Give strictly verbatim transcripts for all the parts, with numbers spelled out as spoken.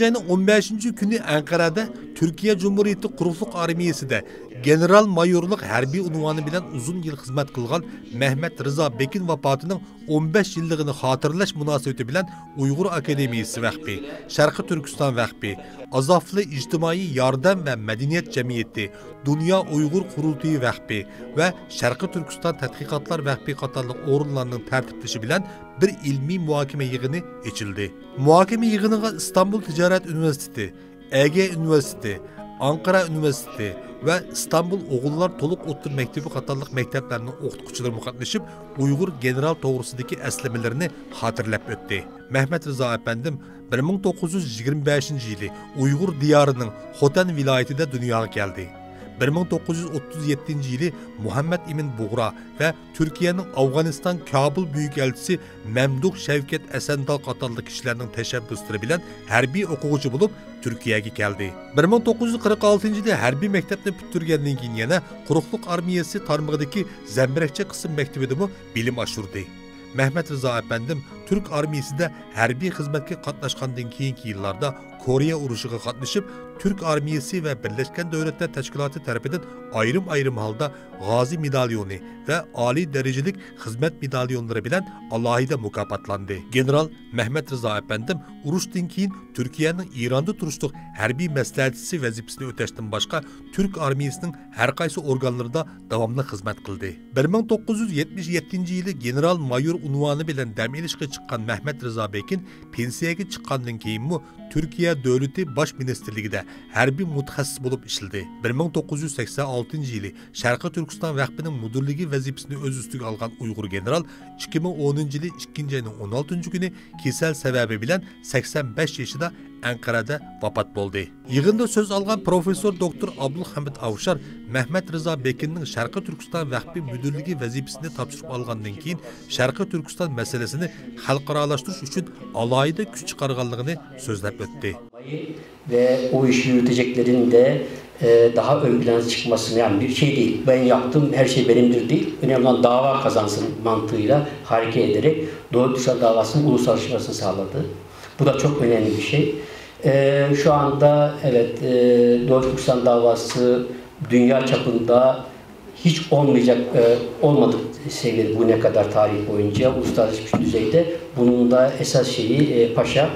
ئاينىڭ ئون بەشىنچى كۈنى ئەنقەرەدە تۈركىيە جۇمھۇرىيىتى قۇرۇقلۇق ئارمىيەسىدە گېنېرال مايورلۇق ھەربىي ئۇنۋانى بىلەن ئۇزۇن يىل خىزمەت قىلغان مەھمەت رىزا بېكىن ۋاپاتىنىڭ ئون بەش يىللىقىنى خاتىرىلەش مۇناسىۋىتى بىلەن ئۇيغۇر ئاكادېمىيىسى ۋەقپى، شەرقىي تۈركىستان ۋەقپى، ئازافلى ئىجتىمائىي ياردەم ۋە مەدەنىيەت جەمئىيىتى، دۇنيا ئۇيغۇر قۇرۇلتىيى ۋەقپى ۋە شەرقىي تۈركىستان تەتقىقاتلار ۋەقپى قاتارلىق ئورۇنلارنىڭ تەرتىپلىشى بىلەن بىر ئىلمىي مۇھاكىمە يىغىنى ئېچىلدى. مۇھاكىمە يىغىنىغا ئىستانبۇل تىجارەت ئۇنىۋېرسىتېتى، ئەگە ئۇنىۋېرسىتېتى، ئانقارا ئۇنىۋېرسىتېتى ۋە ئىستانبۇل ئوغۇللار تولۇق ئوتتۇرا مەكتىپى قاتارلىق مەكتەپلەرنىڭ ئوقۇتقۇچىلىرىمۇ قاتنىشىپ، ئۇيغۇر گېنېرال توغرىسىدىكى ئەسلىمىلىرىنى خاتىرىلەپ ئۆتتى. مەھمەت رىزا ئەپەندىم بىر مىڭ توققۇز يۈز يىگىرمە بەشىنچى يىلى ئۇيغۇر دىيارىنىڭ خوتەن ۋىلايىتىدە دۇنياغا كەلدى. بىر مىڭ توققۇز يۈز ئوتتۇز يەتتىنچى يىلى مۇھەممەد ئىمىن بۇغرا ۋە تۈركىيەنىڭ ئافغانىستان كابۇل بۈيۈكئەلچىسى مەمدۇھ شەۋكەت ئەسەندال قاتارلىق كىشىلەرنىڭ تەشەببۇسلىرى بىلەن ھەربىي ئوقۇغۇچى بولۇپ تۈركىيەگە كەلدى. بىر مىڭ توققۇز يۈز قىرىق ئالتىنچى يىلى ھەربىي مەكتەپنى پۈتتۈرگەندىن كېيىن يەنە قۇرۇقلۇق ئارمىيەسى تارمىقىدىكى زەمبىرەكچە قىسىم مەكتىۋىدىمۇ بىلىم ئاشۇردى. مەھمەت رىزا ئەپەندىم تۈرك ئارمىيەسىدە ھەربىي خىزمەتكە قاتناشقاندىن كېيىنكى يىللاردا كورېيە ئۇرۇشىغا قاتنىشىپ، تۈرك ئارمىيەسى ۋە بىرلەشكەن دۆلەتلەر تەشكىلاتى تەرىپىدىن ئايرىم-ئايرىم ھالدا غازى مېداليونى ۋە ئالىي دەرىجىلىك خىزمەت مېداليونلىرى بىلەن ئالاھىدە مۇكاپاتلاندى. گېنېرال مەھمەت رىزا ئەپەندىم ئۇرۇشتىن كېيىن تۈركىيەنىڭ ئىراندا تۇرۇشلۇق ھەربىي مەسلىھەتچىسى ۋەزىپىسىنى ئۆتەشتىن باشقا، تۈرك ئارمىيەسىنىڭ ھەر قايسى ئورگانلىرىدا داۋاملىق خىزمەت قىلدى. بىر مىڭ توققۇز يۈز يەتمىش يەتتىنچى يىلى گېنېرال مايور ئۇنۋانى بىلەن دەم ئېلىشقا چىققان مەھمەت رىزا بېكىن پېنسىيەگە چىققاندىن كېيىنمۇ تۈركىيە دۆلىتى باش مىنىستىرلىكىدە ھەربىي مۇتەخەسسىس بولۇپ ئىشلىدى. بىر مىڭ توققۇز يۈز سەكسەن ئالتىنچى يىلى شەرقىي تۈركىستان ۋەقپىنىڭ مۇدىرلىكى ۋەزىپىسىنى ئۆز ئۈستىگە ئالغان ئۇيغۇر گېنېرال ئىككى مىڭ ئونىنچى يىلى ئىككىنچى ئاينىڭ ئون ئالتىنچى كۈنى كېسەل سەۋەبى بىلەن سەكسەن بەش يېشىدا ئەنقەرەدە ۋاپات بولدى. يىغىندا سۆز ئالغان پروفېسسور دوكتور ئابدۇلھەمىد ئاۋشار مەھمەت رىزا بېكىننىڭ شەرقىي تۈركىستان ۋەقپى مۇدىرلىكى ۋەزىپىسىنى تاپشۇرۇپ ئالغاندىن كېيىن، شەرقىي تۈركىستان مەسىلىسىنى خەلقئارالاشتۇرۇش ئۈچۈن ئالاھىدە كۈچ چىقارغانلىقىنى سۆزلەپ ئۆتتى. Ve o işi yürüteceklerin de e, daha ön plana çıkmasını, yani bir şey değil, ben yaptım, her şey benimdir değil, önemli olan dava kazansın mantığıyla hareket ederek Doğu Türkistan davasının ulusallaşmasını sağladı. Bu da çok önemli bir şey. E, şu anda evet, e, Doğu Türkistan davası dünya çapında hiç olmayacak, e, olmadık seviyede bugüne kadar tarih boyunca uluslararası bir düzeyde. Bunun da esas şeyi e, Paşa.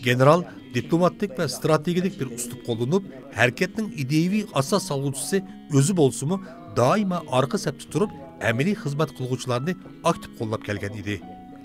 گېنېرال دىپلوماتىك ۋە ئىستراتېگىيىلىك بىر ئۇسلۇب قوللىنىپ، ھەرىكەتنىڭ ئىدىيەۋى ئاساس سالغۇچىسى ئۆزى بولسىمۇ، دائىما ئارقا سەپتە تۇرۇپ، ئەمەلىي خىزمەت قىلغۇچىلارنى ئاكتىپ قوللاپ كەلگەن ئىدى.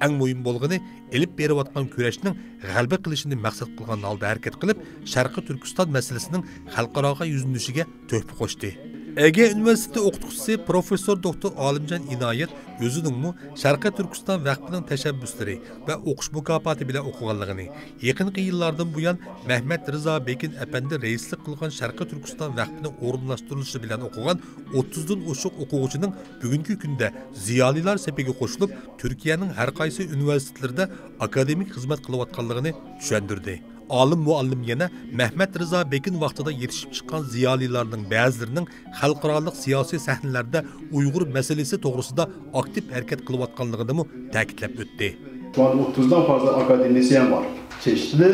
ئەڭ مۇھىم بولغىنى، ئېلىپ بېرىۋاتقان كۈرەشنىڭ غەلىبە قىلىشىنى مەقسەت قىلغان ھالدا ھەرىكەت قىلىپ، شەرقىي تۈركىستان مەسىلىسىنىڭ خەلقئاراغا يۈزلىنىشىگە تۆھپە قوشتى. ئەگە ئۇنىۋېرسىتېتى ئوقۇتقۇچىسى پروفېسسور دوكتور ئالىمجان ئىنايەت ئۆزىنىڭمۇ شەرقىي تۈركىستان ۋەقپىنىڭ تەشەببۇسلىرى ۋە ئوقۇش مۇكاپاتى بىلەن ئوقۇغانلىقىنى، يېقىنقى يىللاردىن بۇيان مەھمەت رىزا بېكىن ئەپەندى رەئىسلىك قىلغان شەرقىي تۈركىستان ۋەقپىنىڭ ئورۇنلاشتۇرۇلۇشى بىلەن ئوقۇغان ئوتتۇزدىن ئوشۇق ئوقۇغۇچىنىڭ بۈگۈنكى كۈندە زىيالىيلار سېپىگە قوشۇلۇپ، تۈركىيەنىڭ ھەر قايسى ئۇنىۋېرسىتېتلىرىدا ئاكادېمىك خىزمەت قىلىۋاتقانلىقىنى چۈشەندۈردى. ئالىم مۇئەللىم يەنە مەھمەت رىزا بېكىن ۋاقتىدا يېتىشىپ چىققان زىيالىيلارنىڭ بەزىلىرىنىڭ خەلقئارالىق سىياسىي سەھنىلەردە ئۇيغۇر مەسىلىسى توغرىسىدا ئاكتىپ ھەرىكەت قىلىۋاتقانلىقىنىمۇ تەكىتلەپ ئۆتتى. Şu an otuzdan fazla akademisyen var. Çeşitli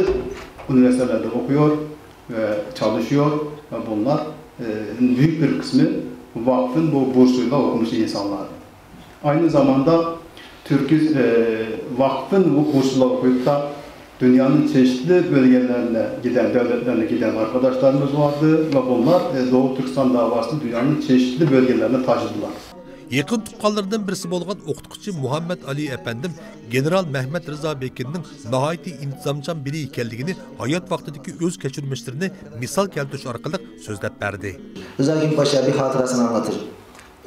üniversitelerde okuyor ve çalışıyor. Ve bunlar e, büyük bir kısmı vakfın bu bursuyla okumuş insanlar. Aynı zamanda Türk e, Vakfın bu bursuyla okuyup da dünyanın çeşitli bölgelerine giden, devletlerine giden arkadaşlarımız vardı ve bunlar e, Doğu Türkistan davasını dünyanın çeşitli bölgelerine taşıdılar. يېقىن تۇغقانلىرىدىن بىرسى بولغان ئوقۇتقۇچى مۇھەممەت ئەلى ئەپەندىم گېنېرال مەھمەت رىزا بېكىننىڭ ناھايىتى ئىنتىزامچان بىرى ئىكەنلىكىنى ھايات ۋاقتىدىكى ئۆز كەچۈرمىشلىرىنى مىسال كەلتۈرۈش ئارقىلىق سۆزلەپ بەردى. Rıza Günbaş'a bir hatırasını anlatır.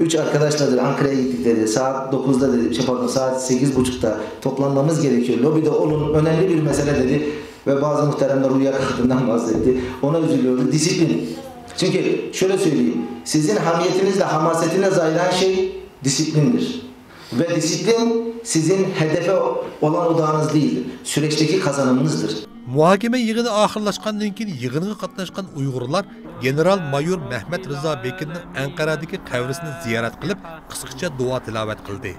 Üç arkadaşla dedi, Ankara'ya gittik dedi. Saat dokuzda dedi, şey pardon, saat sekiz buçukta toplanmamız gerekiyor. Lobide olun, önemli bir mesele dedi. Ve bazı muhteremler uyuyakalktığından bahsetti. Ona üzülüyordu. Disiplin. Çünkü şöyle söyleyeyim, sizin hamiyetinizle, hamasetinizle ayıran şey disiplindir. Ve disiplin sizin hedefe olan odağınız değildir. Süreçteki kazanımınızdır. مۇھاكىمە يىغىنى ئاخىرلاشقاندىن كېيىن، يىغىنغا قاتناشقان ئۇيغۇرلار گېنېرال مايور مەھمەت رىزا بېكىننىڭ ئەنقەرەدىكى قەبرىسىنى زىيارەت قىلىپ، قىسقىچە دۇئا تىلاۋەت قىلدى.